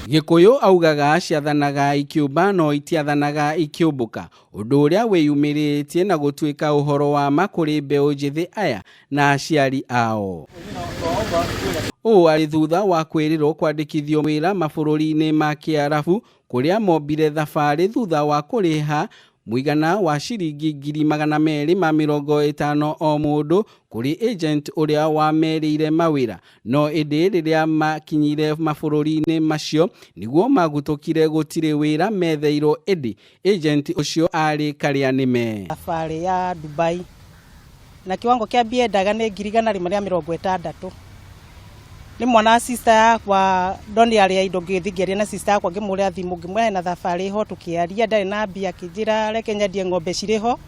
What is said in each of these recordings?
Gĩkũyũ augaga ciathanaga ikĩũmba no itiathanaga ikĩũmbũka, ũndũ ũrĩa wĩyumĩrĩtie na gũtuĩka ũhoro wa ma kũrĩ mbeũ njĩthĩ aya na aciari ao. Ũũ arĩ thutha wa kwĩrĩrwo kwandĩkithio wĩra mabũrũri-inĩ ma Kĩarabu kũrĩa mombire thabarĩ thutha wa kũrĩha mũigana wa ciringi 250,000 o mũndũ kũrĩ agent ũrĩa wamerĩire mawĩra. No ĩndĩ rĩrĩa makinyire mabũrũri-inĩ macio nĩguo magutũkire gũtirĩ wĩra metheirwo ĩndĩ agent ũcio arĩ karĩa nĩme. Thabarĩ ya Dubai na kiwango kĩa mbia endaga nĩ 160,000. Nĩ mwana wa sister yakwa ndonire arĩa indo ngĩthiĩ ngĩaria na sister yakwa ngĩmũrĩra thimũ ngĩmwĩra hena thabarĩ ho tũkĩaria ndarĩ na mbia akĩnjĩra reke nyendie ng'ombe cirĩ ho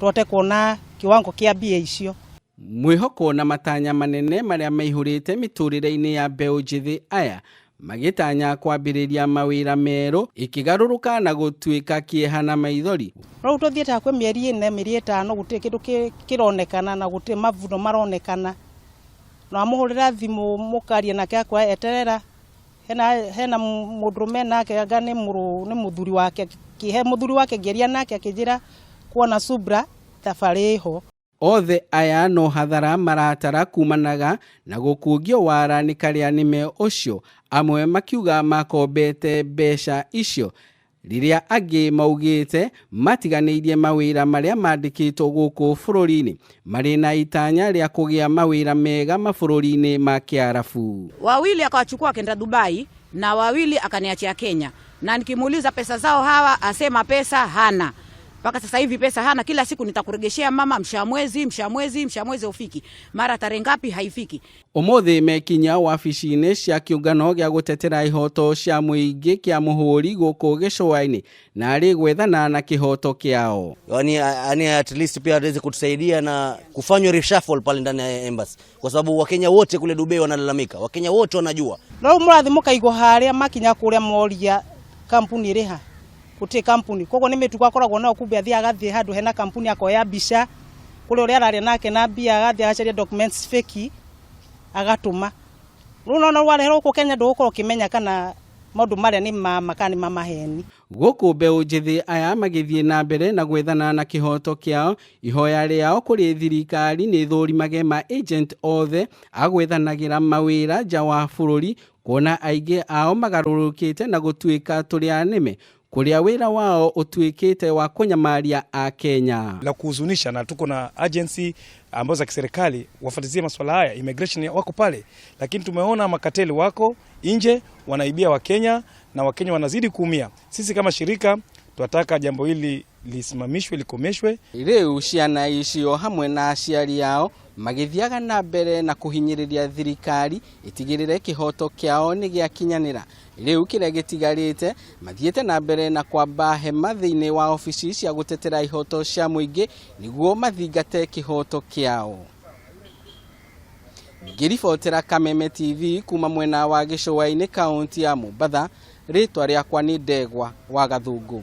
tũhote kuona kiwango kĩa mbia icio. Mwĩhoko na matanya manene marĩa maihũrĩte mĩtũrĩre-inĩ ya mbeũ njĩthĩ aya magĩtanya kwambĩrĩria mawĩra merũ ĩkĩgarũrũka na gũtuĩka kĩeha na maithori. Rĩu tũthiĩte hakuhĩ mĩeri ĩna mĩeri ĩtano gũtirĩ kĩndũ kĩronekana na gũtirĩ mavuno maronekana. Na wamũhũrĩra thimũ mũkaria nake akwĩra eterera hena hena mũndũrũme nake anga nĩ mũrũ nĩ mũthuri wake kĩhe mũthuri wake ngĩaria nake akĩnjĩra kuona subra thabarĩ ĩho. Othe aya no hathara maratara kumanaga na gũkungio wara nĩ karĩa nĩme ũcio, amwe makiuga makombete mbeca icio rĩrĩa angĩ maugĩte matiganĩirie mawĩra marĩa mandĩkĩtwo gũkũ bũrũri-inĩ marĩ na itanya rĩa kũgĩa mawĩra mega mabũrũri-inĩ ma Kĩarabu. Wawili akawachukua akaenda Dubai na wawili akaniachia Kenya, na nikimuuliza pesa zao hawa asema pesa hana mpaka sasa hivi pesa hana. Kila siku nitakuregeshea mama, mshamwezi mshamwezi mshamwezi ufiki, mara tarehe ngapi haifiki. Ũmũthĩ mekinya wabici-inĩ cia kĩũngano gĩa gũtetera ihoto cia mũingĩ kĩa Mũhũri gũkũ gĩcũa-inĩ narĩ gwethana na kĩhoto kĩao. Yani at least pia aweze kutusaidia na kufanywa reshuffle pale ndani ya embassy, kwa sababu Wakenya wote kule Dubai wanalalamika, Wakenya wote wanajua. No rĩu mũrathiĩ mũkaigwo harĩa makinya kũrĩa moria kampuni ĩrĩ ha, gũtirĩ kampuni. Koguo nĩ mĩtugo akoragwo nayo, kumbe athiaga agathiĩ handũ hena kampuni akoya mbica kũrĩ ũrĩa araria nake na mbia, agathiĩ agacaria documents fake agatũma. Rĩu nona wareherwo gũkũ Kenya ndũgũkorwo ũkĩmenya kana maũndũ marĩa nĩ ma ma kana nĩ ma maheni. Gũkũ mbeũ njĩthĩ aya magĩthiĩ na mbere na gwethana na kĩhoto kĩao, ihoya rĩao kũrĩ thirikari nĩ thũrimage ma agent othe a gwethanagĩra mawĩra nja wa bũrũri kuona aingĩ ao magarũrũkĩte na gũtuĩka tũrĩa nĩme kũrĩa wĩra wao ũtuĩkĩte wa kũnyamaria Akenya. La kuhuzunisha, na tuko na agency ambazo za kiserikali wafuatilie masuala haya, immigration wako pale, lakini tumeona makateli wako nje wanaibia Wakenya na Wakenya wanazidi kuumia. Sisi kama shirika tunataka jambo hili lisimamishwe, likomeshwe. Rĩu ciana icio hamwe na aciari ao magĩthiaga na mbere na kũhinyĩrĩria thirikari ĩtigĩrĩre kĩhoto kĩao nĩ gĩakinyanĩra. Rĩu kĩrĩa gĩtigarĩte mathiĩte na mbere na kwamba hema thĩinĩ wa obici cia gũtetera ihoto cia mũingĩ nĩguo mathingate kĩhoto kĩao. Ngĩribotera Kameme TV kuma mwena wa gĩcũa-inĩ kaunti ya Mombatha, rĩtwa rĩakwa nĩ Ndegwa wa Gathũngũ.